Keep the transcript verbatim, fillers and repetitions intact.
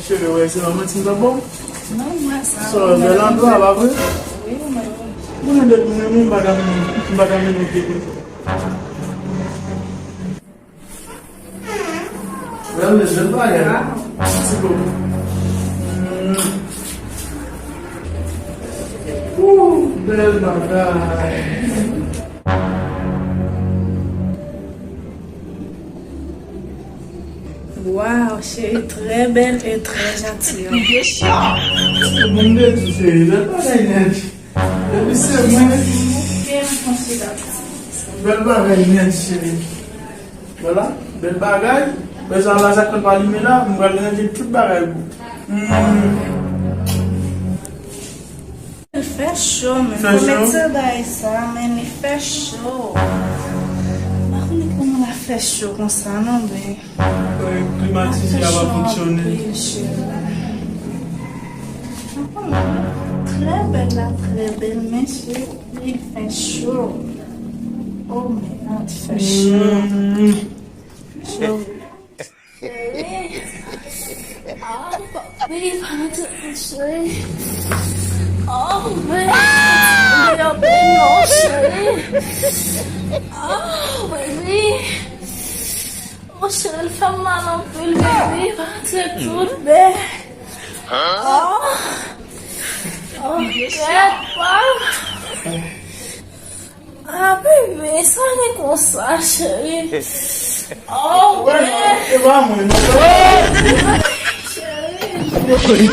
Cheri, wè, se pa manti m t ap ba w. Non, mwen sa. Sa, bèl anpil, pa vre? Wi, mwen. Mwen, de mwen, mwen, m pa ka, m pa ka menm te konsa. Bèl, bèl bagay. Mèsi bokou. Mm. Ooh, bèl bagay. Waw, cheri, très belle et très gentille. Tout moun te di, cheri, bèl bagay nèt. Depi se mwen. Bèl bagay nèt, cheri. Vwala, bèl bagay. Bezwen la, sa k pa limen la, m pral ranje tout bagay pou. Hmm. Li fè cho, men fò met sou bagay sa, men li fè cho. M pa konnen kòman l ap fè cho konsa, non, men. Klimatize a pa fonksyone. Très belle, la, très belle, men cheri, li fè cho. Oh my God, fè cho. Cho. Cheri. Ah, papi, pa mete m, cheri. Oh, baby. Baby, non, cheri. Oh, baby. Oh, cheri, l fè m mal anpil, baby. Pa mete tout, baby. Oh. Oh, kèt, pa. Ah, bebe, sa gen konsa, cheri. Oh, bebe. E pa mwen, non. Cheri.